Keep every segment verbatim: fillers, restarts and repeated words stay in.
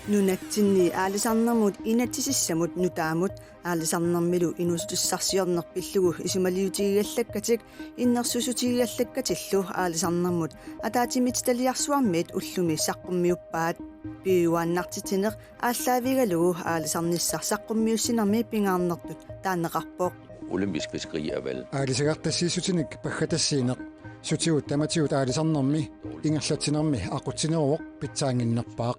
Nunatsinni aalisarnermut inatsisissamut nutaamut aalisarnermilu inuussutissarsiorneq pillugu isumaliutigiallakkatik innersuussutigiallakkatillu aalisarnermut ataatsimiititaliarsuarmiit ullumi saqqummiuppaat. Piujuaannartitsineq aallaavigalugu aalisarnissaq saqqummiussinermi pingaarnertut taaneqarpoq. Olympisk fiskeri er vel. Aalisagartassiissutinik paggatassiineq. Sutigut tamatigut aalisarnermi ingerlatsinermi aqutsineruvoq pitsaannginnerpaaq.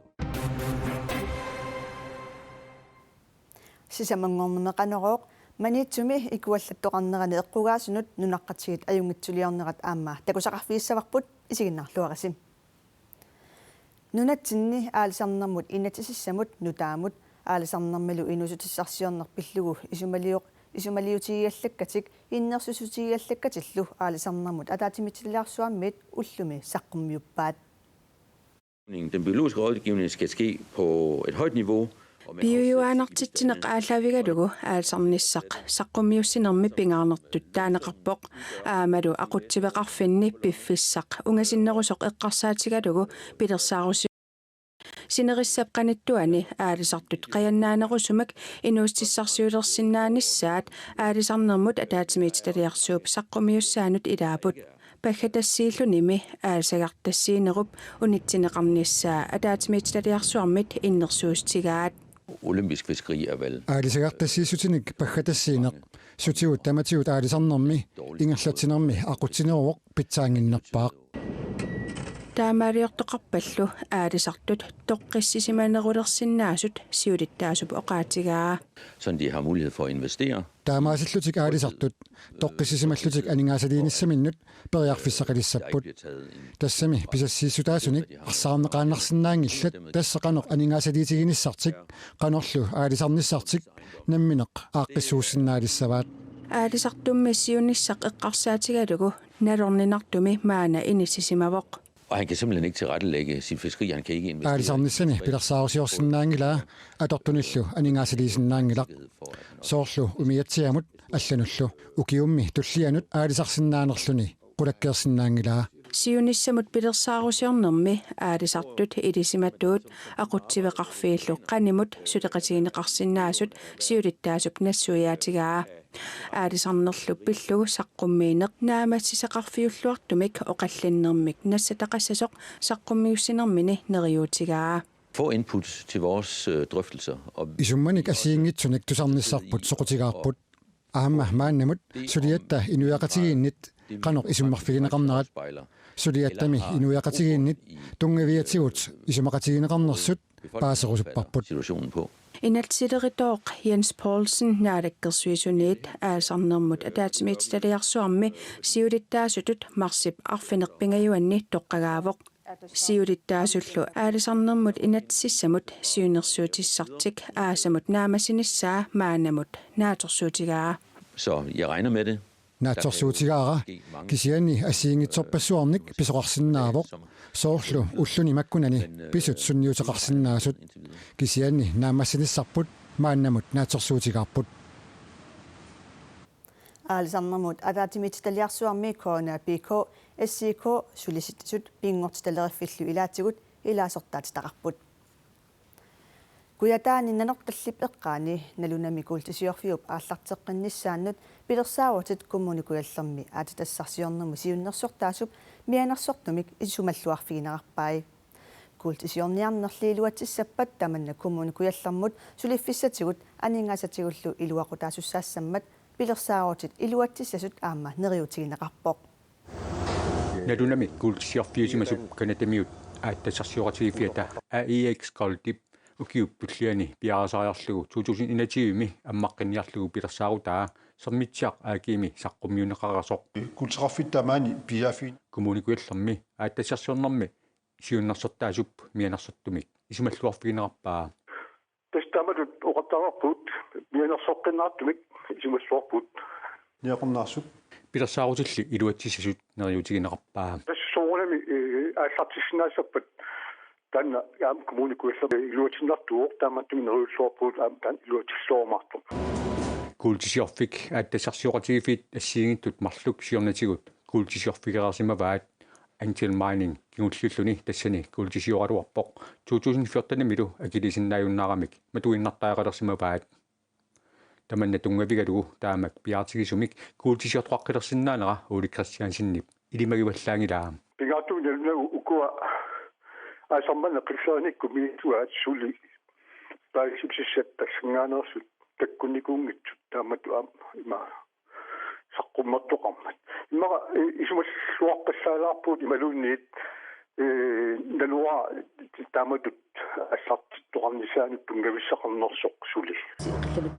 Sisamanngornermi Qanorooq Maniitsumi ikuallattoqarnerani eqqugaasunut nunaqqatigiit ajunngitsuliornerat aamma takusaqarfigissavarput, isiginnaarluarisi. Nunatsinni aalisarnermut inatsisissamut nutaamut aalisarnermilu inuussutissarsiorneq pillugu isumaliu-, isumaliutigiallakkatik innersuussutigiallakkatillu aalisarnermut ataatsimiititaliarsuarmiit ullumi saqqummiuppaat. Den biologiske rådgivning skal ske på et højt niveau. Piujuaannartitsineq aallaavigalugu aalisarnissaq saqqummiussinermi pingaarnertut taaneqarpoq. Aammalu aqutsiveqarfinni piffissaq ungasinnerusoq eqqarsaatigalugu pilersaarusi- sinerissap qanittuani aalisartut qajannaanerusumik inuussutissarsiulersinnaanissaat aalisarnermut ataatsimiititaliarsuup saqqummiussaanut ilaaput. Paggatassiillunimi aalisagartassiinerup unitsinneqarnissaa ataatsimiititaliarsuarmit innersuussutigaat. Olympisk fiskeri er vel. Aalisagartassiissutinik paggatassiineq. Sutigut tamatigut aalisarnermi ingerlatsinermi aqutsineruvoq pitsaannginnerpaaq. Taamaaliortoqarpallu aalisartut toqqissisimanerulersinnaasut siulittaasup oqaatigaa. Sådan de har mulighed for at investere. Taamaasillutik aalisartut toqqissisimallutik aningaasaliinissaminnut periarfissaqalissapput. Tassami pisassiissutaasunik arsaarneqaannarsinnaanngillat, tassa qanoq aningaasaliitiginissartik, qanorlu aalisarnissartik nammineq aaqqissuussinnaalissavaat. Aalisartummi siunissaq eqqarsaatigalugu nalorninartumi maanna inissisimavoq. Og han kan simpelthen ikke tilrettelægge sit fiskeri, han kan ikke investere. Aalisarnissani pilersaarusiorsinnaanngilaa, atortunillu aningaasaliisinnaanngilaq. Soorlu umiatsiamut allanullu ukiummi tullianut aalisarsinnaanerluni qulakkeersinnaanngilaa. Siunissamut pilersaarusiornermi aalisartut ilisimatuut aqutsiveqarfiillu qanimut suleqatigineqarsinnaasut siulittaasup nassuiaatigaa. Aalisarnerlu pillugu saqqummiineq naammassisaqarfiulluartumik oqallinnermik nassataqassasoq saqqummiussinermini neriuutigaa. Få input til vores, øh, drøftelser. Og isummanik assigiinngitsunik tusarnissarput soqutigaarput. Aamma maannamut suliatta inuiaqatigiinnit qanoq isummerfigineqarnerat. Suliattami inuiaqatigiinnit tunngaviatigut isumaqatigineqarnersut paaserusupparput. Situationen på. Inatsisilerituuvoq Jens Poulsen Naalakkersuisuniit aalisarnermut ataatsimiititaliarsuarmi siulittaasutut marsip arfineq-pingajuanni toqqagaavoq. Siulittaasullu aalisarnermut inatsisissamut siunnersuutissartik aasamut naammassinissaa maannamut naatsorsuutigaa. Så jeg regner med det. Naatsorsuutigaara, kisianni assigiinngitsorpassuarnik pisoqarsinnaavoq. Soorlu ulluni makkunani pisut sunniuteqarsinnaasut. Kisianni naammassinissarput maannamut naatsorsuutigaarput. Aalisarnermut ataatsimiititaliarsuarmi K N A P K, S I K, Sulisitsisut Pinngortitaleriffillu ilaatigut ilaasortaatitaqarput. Kujataani Nanortallip eqqaani nalunami kuultisiorfiup aallarteqqinnissaanut pilersaarutit Kommune Kujallermi aatsitassarsiornermut siunnersortaasup mianersortumik isumalluarfigineqarpai. Kuultisiorniarnerli iluatsissappat tamanna Kommune Kujallermut suliffissatigut aningaasatigullu iluaqutaasussaassammat pilersaarutit iluatsissasut aamma neriuutigineqarpoq. Nalunami kuultisiorfiusimasup Canadamiut aatsitassarsioqatigiiffiata A E X Goldip ukiup tulliani piareersariarlugu to tusind enogtyve-mi ammaqqinniarlugu pilersaarutaa Sermitsiaq A G-mi saqqummiunneqarasoq. Kuultisiorfiit tamaani pisaaffiit. Kommune Kujallermi aatsitassarsiornermi siunnersortaasup mianersortumik isumalluarfigineqarpaa. Tassa taamatut oqartariaqarpugut mianersoqqinneqartumik isumalluarpugut. Niaqornaarsuk. Pilersaarutilli iluatsissasut neriuutigineqarpaa. Tassa soorunami, eh, aallartissinnaassappat taanna aamma Kommune Kujallermi iluatsinnartuuvoq, taamaattumik neriulluarpugut aamma taanna iluatsissarumaartoq. Kuultisiorfik aatsitassarsioqatigiiffiit assigiinngitsut marluk siornatigut kuultisiorfigereersimavaat. Angel Mining kingulliulluni tassani kuultisioraluarpoq. To tusind fjorten-imilu akiliisinnaajunnaaramik matuinnartariaqalersimavaat. Tamanna tunngavigalugu taamak piaartigisumik kuultisiortoqaqqilersinnaanera Ole Kristiansenip ilimagivallaanngilaa. Pingaartumik nalunagu ukua aasarmanna qillerinikku minittuaat suli paasissutissat tassanngaanneersut takkunnikuunngitsut taamatut aamma ima saqqummertoqarmat. Immaqa, eh, isumalluarpassaalaarpugut imaluunniit, eh, naluara taamatut aallartittoqarnissaanut tunngavissaqarnersoq suli.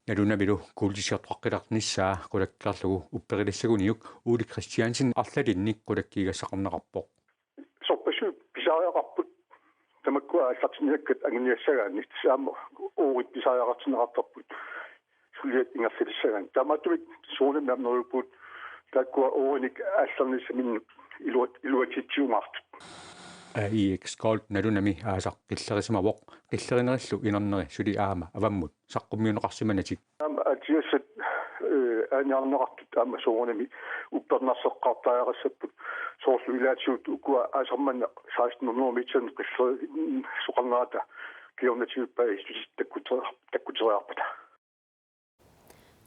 Nalunamilu kuultisiortoqaqqilernissaa qulakkeerlugu upperilissaguniuk Ole Kristiansen arlalinnik qulakkeegassaqarneqarpoq. Sorpassuit pisariaqarput tamakkua aallartinniakkat anguniassagaanni, tassa aamma oorit pisariaqartinneqartarput suliat ingerlalissagaanni. Taamaattumik soorunami naamneruuppugut taakkua oorinik aallernissaminnut iluat-, iluatsitsiumaartut. A E X Gold nalunami aasaq qillerisimavoq, qillerinerillu inerneri suli aamma avammut saqqummiunneqarsimanatik. Aamma aatsiassat, eh, aaniarneqartut aamma soorunami uppernarseqqaartariaqassapput, soorlu ilaatigut ukua aasarmanna seksten hundrede meter qillerisoqarnerata kingornatigut paasissutit takkuteria-, takkuteriarpata.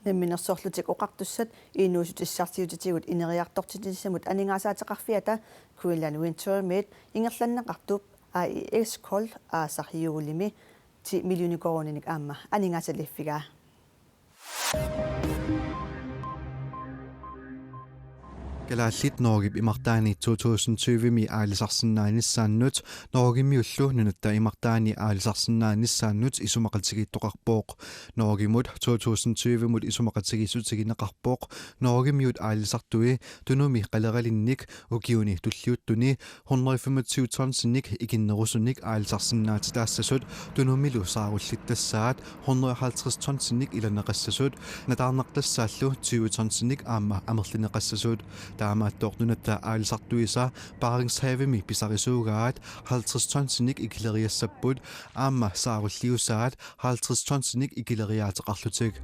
Namminersorlutik Oqartussat inuussutissarsiutitigut ineriartortitsinissamut aningaasaateqarfiata Greenland Wind Tourmate ingerlanneqartup A E X Gold aasaq juulimi ti millioni koruuninik aamma aningaasaliiffigaa. Kalaallit Norgep imartaani to tusind tyve-mi aalisarsinnaanissaannut Norgemiullu nunatta imartaani aalisarsinnaanissaannut isumaqatigiittoqarpoq. Norgemut to tusind tyve-mut isumaqatigiissutigineqarpoq Norgemiut aalisartui Tunumi qaleralinnik ukiuni tulliuttuni hundrede femogtyve tonsinik ikinnerusunik aalisarsinnaatitaassasut Tunumilu saarullitassaat hundrede halvtreds tonsinik ilanneqassasut, nataarnartassaallu tyve tonsinik aamma amerlineqassasut. Taamaattoq nunatta aalisartuisa Barentshavimi pisarisuugaat halvtreds tonsinik ikileriassapput aamma saarulliusaat halvtreds tonsinik ikileriaateqarlutik.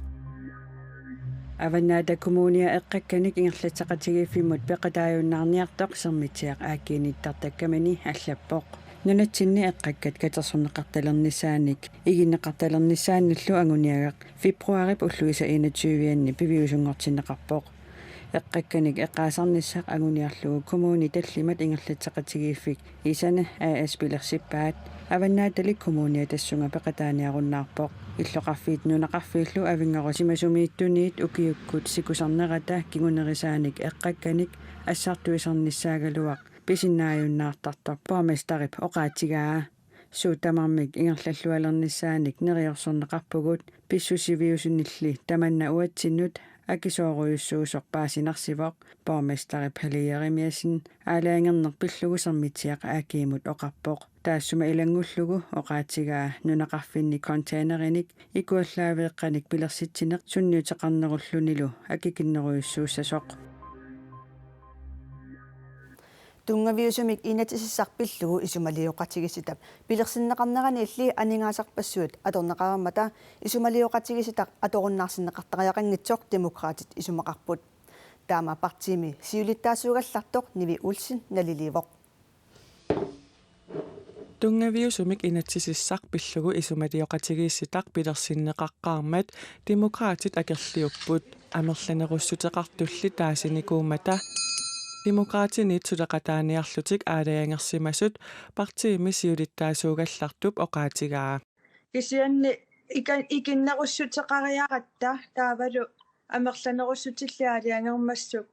Avannaata Kommunia eqqakkanik ingerlatseqatigiiffimmut peqataajunnaarniartoq Sermitsiaq A G nittartakkamini allappoq. Nunatsinni eqqakkat katersorneqartalernissaannik iginneqartalernissaannillu anguniagaq februarip ulluisa enogtyve-anni piviusunngortinneqarpoq. Eqqakkanik eqqaasarnissaq anguniarlugu kommuni tallimat ingerlatseqatigiiffik Isane A/S pilersippaat. Avannaatalik Kommunia tassunga peqataaniarunnaarpoq. Illoqarfiit nunaqarfiillu Avinngarusimasumi tuniit ukiukkut sikusarnerata kingunerisaanik eqqakkanik assartuisarnissaagaluaq pisinnaajunnaartartoq borgmesterip oqaatigaa. Suut tamarmik ingerlallualernissaanik neriorsorneqarpugut, pissusiviusunilli tamanna uatsinnut akisoorujussuusoq paasinarsivoq, borgmesterip Palle Jeremiassen aalajangerneq pillugu Sermitsiaq A G-mut oqarpoq. Taassuma ilanngullugu oqaatigaa nunaqarfinni containerinik ikuallaaveeqqanik pilersitsineq sunniuteqarnerullunilu akikinnerujussuussasoq. Tunngaviusumik inatsisissaq pillugu isumalioqatigiissitap pilersinneqarneraniilli aningaasarpassuit atorneqareermata isumalioqatigiissitaq atorunnaarsinneqartariaqanngitsoq Demokraatit isumaqarput. Taama partiimi siulittaasuugallartoq Nivi Olsen naliliivoq. Tunngaviusumik inatsisissaq pillugu isumalioqatigiissitaq pilersinneqaqqaarmat Demokraatit akerliupput. Amerlanerussuteqartulli taasinikuummata Demokraatiniit suleqataaniarlutik aalajangersimasut partiimi siulittaasuugallartup oqaatigaa. Kisianni ika-, ikinnerussuteqariaratta taavalu amerlanerussutillit aalajangermassuk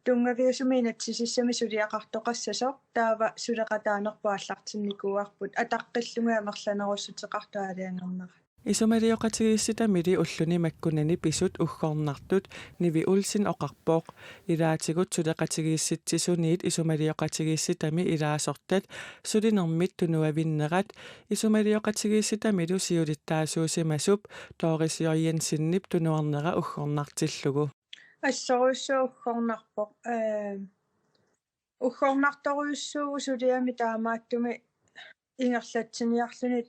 tunngaviusumik inatsisissami suliaqartoqassasoq taava suleqataanerput aallartinnikuuarput ataqqillugit amerlanerussuteqartut aalajangernera. Isumalioqatigiissitamili ulluni makkunani pisut uggornartut Nivi Olsen oqarpoq. Ilaatigut suleqatigiissitsisuniit isumalioqatigiissitami ilaasortat sulinermit tunuavinnerat isumalioqatigiissitamilu siulittaasuusimasup Doris J. Jensenip tunuarnera uggornartillugu. Assorujussuaq uggornarpoq. Ee, uggornartorujussuuvoq suliami taamaattumik ingerlatsiniarluni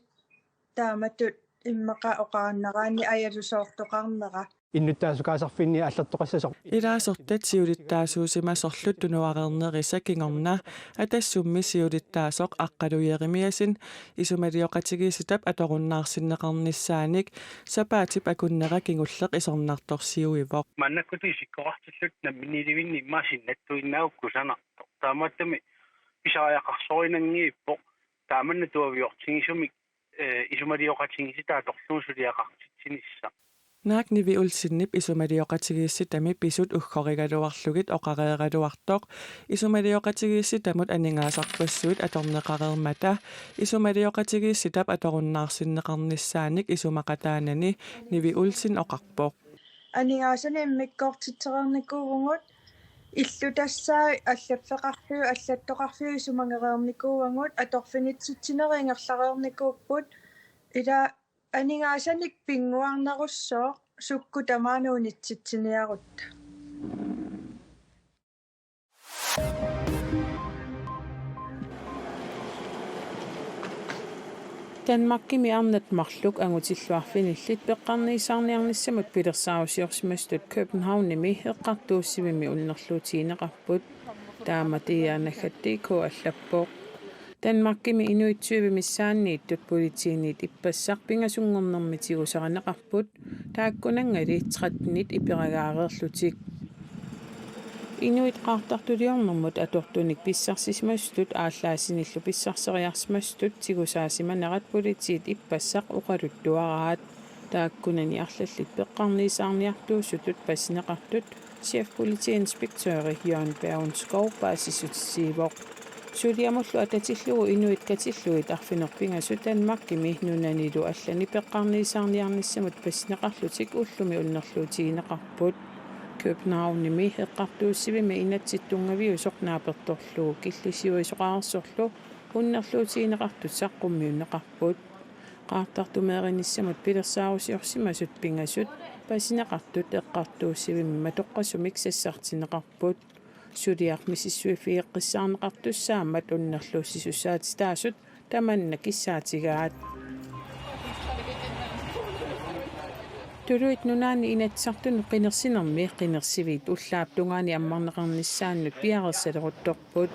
taamatut immaqa oqarannaraanni ajalusoortoqarnera. innuttaasukaasarfinni allattoqassasoq. Ilaasortat siulittaasuusimasorlu tunuareernerisa kingorna Atassummi siulittaasoq Aqqalu Jeremiassen isumalioqatigiissitap atorunnaarsinneqarnissaanik sapaatip akunnera kingulleq isornartorsiuivoq. Maannakkut isikkoqartilluta namminiilivinni immaqa sinnattuinnaagukku kusanartoq. Taamaattumik pisariaqarsorinanngippoq taamanna tuaviortigisumik, eh, isumalioqatigiissitap atorlugu suliaqartitsinissaq. Naak Nivi Olsenip isumalioqatigiissitami pisut uggorigaluarlugit oqareeraluartoq isumalioqatigiissitamut aningaasarpassuit atorneqareermata isumalioqatigiissitap atorunnaarsinneqarnissaanik isumaqataanani Nivi Olsen oqarpoq. Aningaasanik immikkoortitsereernikuuvugut, illutassaat allaffeqarfiup allattoqarfiup isumagereernikuuagut, atorfinitsitsinerit ingerlareernikuupput, ila aningaasanik pinnguarnerussooq sukkut tamaana unitsitsiniarutta. Danmarkimi arnat marluk angutilluarfinillit peqqarniisaarniarnissamut pilersaarusiorsimasutut Københavnimi eqqartuussivimmi unnerluutigineqarput. Taama Diana Khatiko allappoq. Danmarkimi inuit tyve missaanniittut politiinit ippassaq pingasunngornermi tigusarineqarput, taakkunanngali trettenit iperagaareerlutik. Inuit qaartartuliornermut atortunik pissarsisimasutut aallaasinillu pissarseriarsimasutut tigusaasimanerat politiit ippassaq oqaluttuaraat. Taakkunani arlallit peqqarniisaarniartuusutut pasineqartut chefpolitiinspektøri Jørgen Bergenskov paasissutissiivoq. Suliamullu atatillugu inuit katillugit arfineq-pingasut Danmarkimi nunanilu allani peqqarniisaarniarnissamut pasineqarlutik ullumi unnerluutigineqarput. Københavnimi eqqartuussivimmi inatsit tunngaviusoq naapertorlugu killisiuisoqareersorlu unnerluutigineqartut saqqummiunneqarput. Qaartartumeerinissamut pilersaarusiorsimasut pingasut pasineqartut eqqartuussivimmi matoqqasumik sassartinneqarput. Suliaq misissuiffigeqqissaarneqartussaammat unnerluussisussaatitaasut tamanna kissaatigaat. Tuluit Nunaanni Inatsisartunut qinersinermi qinersiviit ullaap tungaani ammarneqarnissaannut piareersaleruttorput.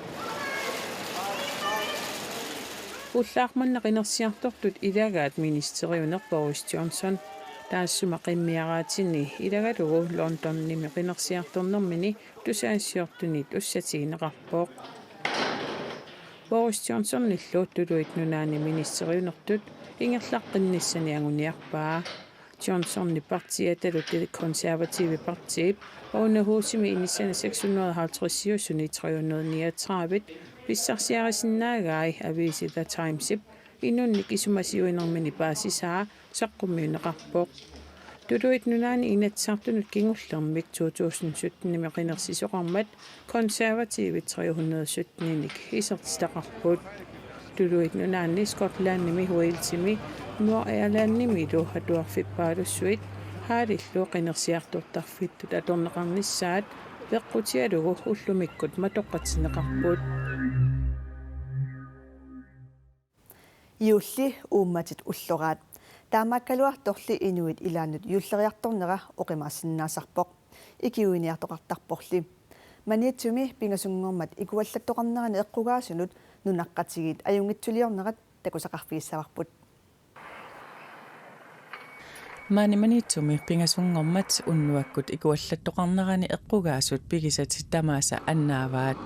Ullaaq manna qinersiartortut ilagaat ministeriuneq Boris Johnson. Taassuma qimmiaraatini ilagalugu Londonimi qinersiartornermini tusagassiortunit ussatigineqarpoq. Boris Johnsonillu Tuluit Nunaanni ministeriunertut ingerlaqqinnissani anguniarpaa. Johnsonip partiatalu Det Konservative Partiip Ounahusimi inissani seks hundrede og halvtreds-iusuni tre hundrede niogtredive pissarsiarisinnaagai aviisi The Timesip inunnik isumasiuinermini paasisaa saqqummiunneqarpoq. Tuluit Nunaanni Inatsisartunut kingullermik to tusind sytten-imi qinersisoqarmat Konservativit tre hundrede sytten-inik isertitaqarput. Tuluit Nunaanni Skotlandimi, Walesimi, Nordirlandimilu atuarfippaalussuit Halillu qinersiartortarfittut atorneqarnissaat peqqutigalugu ullumikkut matoqqatsinneqarput. Juulli uummatit ulloraat. Taamaakkaluartorli inuit ilaannut juulleriartornera oqimaassinnaasarpoq. Ikiuiniartoqartarporli. Maniitsumi pingasunngormat ikuallattoqarnerani eqqugaasunut nunaqqatigiit ajunngitsuliornerat takusaqarfigissavarput. Maani Maniitsumi pingasunngormat unnuakkut ikuallattoqarnerani eqqugaasut pigisatit tamaasa annaavaat.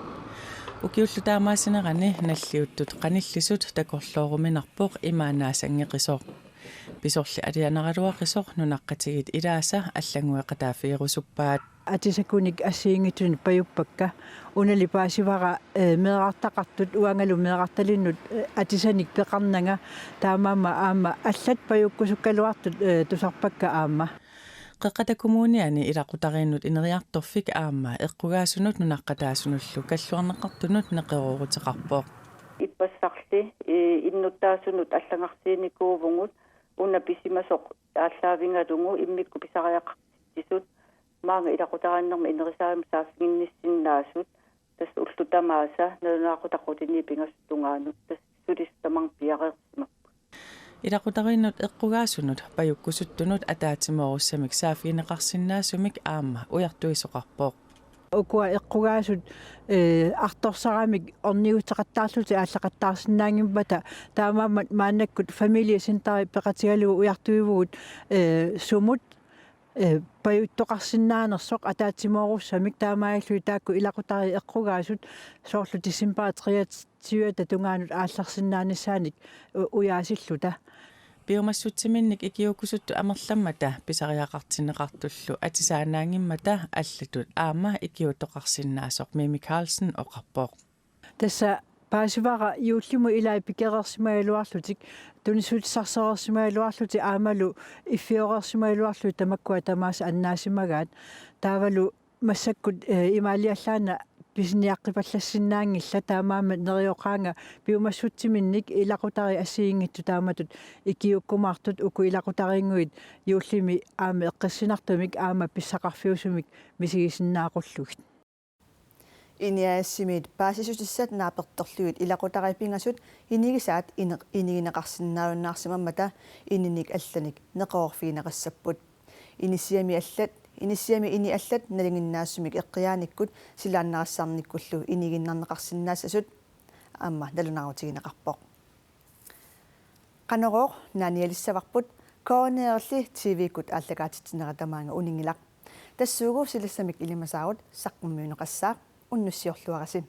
Ukiullu taamaasinerani nalliuttut qanillisut takorlooruminarpoq imaannaasanngeqisoq. Pisorli alianaraluaqisoq nunaqqatigiit ilaasa allanngueqataaffigerusuppaat. Atisakunik assigiinngitsunik pajuppakka, unali paasivara, eh, meerartaqartut uangalu meerartalinnut, eh, atisanik peqarnanga, taamaammat aamma allat pajukkusukkaluartut, eh, tusarpakka aamma. Qeqqata Kommuniani ilaqutariinnut ineriartorfik aamma eqqugaasunut nunaqqataasunullu kalluarneqartunut neqerooruteqarpoq. Ippassarli, eh, innuttaasunut allagarsiinikuuvugut, una pisimasoq aallaavigalugu immikkut pisariaqartitsisut, maanga ilaqutariinnermi ineriartornermut saaffiginnissinnaasut, tassa ullut tamaasa nalunaaqutaq qutini pingasut tungaanut, tassa sulisut tamarmik piareersimapput. Ilaqutariinnut eqqugaasunut pajukkusuttunut ataatsimoorussamik saaffigineqarsinnaasumik aamma ujartuisoqarpoq. Ukua eqqugaasut, eh, artorsaramik ornigussuteqattaarlutik aallaqattaarsinnaanngimmata, taamaammat maannakkut familiecenteri peqatigalugu ujartuivugut, eh, sumut, eh, pajuttoqarsinnaanersoq ataatsimoorussamik, taamaalilluni taakku ilaqutariit eqqugaasut soorlu decembarip treogtyveta tungaanut aallarsinnaanissaannik u-, ujaasilluta. Piumassutsiminnik ikiuukkusuttut amerlammata pisariaqartinneqartullu atisaannaanngimmata allatut aamma ikiuuttoqarsinnaasoq Mimi Karlsen oqarpoq. Tassa paasivara juullimut ilai pikereersimagaluarlutik, tunissutissarsioreersimagaluarlutik aammalu iffioreersimagaluarlutik tamakkua tamaasa annaasimagaat. Taavalu massakkut, eh, imaaliallaannaq pisiniaqqipallassinnaanngillat, taamaammat neriuqaanga piumassutsiminnik ilaqutariit assigiinngitsut taamatut ikiuukkumaartut uku ilaqutariinnguit juullimi aamma eqqissinartumik aamma pissaqarfiusumik misigisinnaaqullugit. INI A/S-imiit paasissutissat naapertorlugit ilaqutariit pingasut inigisaat ine-, inigineqarsinnaajunnaarsimammata ininik allanik neqeroorfigineqassapput. Inissiami allat, inissiami ini allat nalinginnaasumik eqqiaanikkut silaannarissarnikkullu inigiinnarneqarsinnaassasut aamma nalunaarutigineqarpoq. Qanorooq naanialissavarput, K N R-illi T V-kkut aallakaatitsinerat tamaanga uninngilaq. Tassuugu silassamik ilimasaarut saqqummiunneqassaaq, unnussiorluarisi.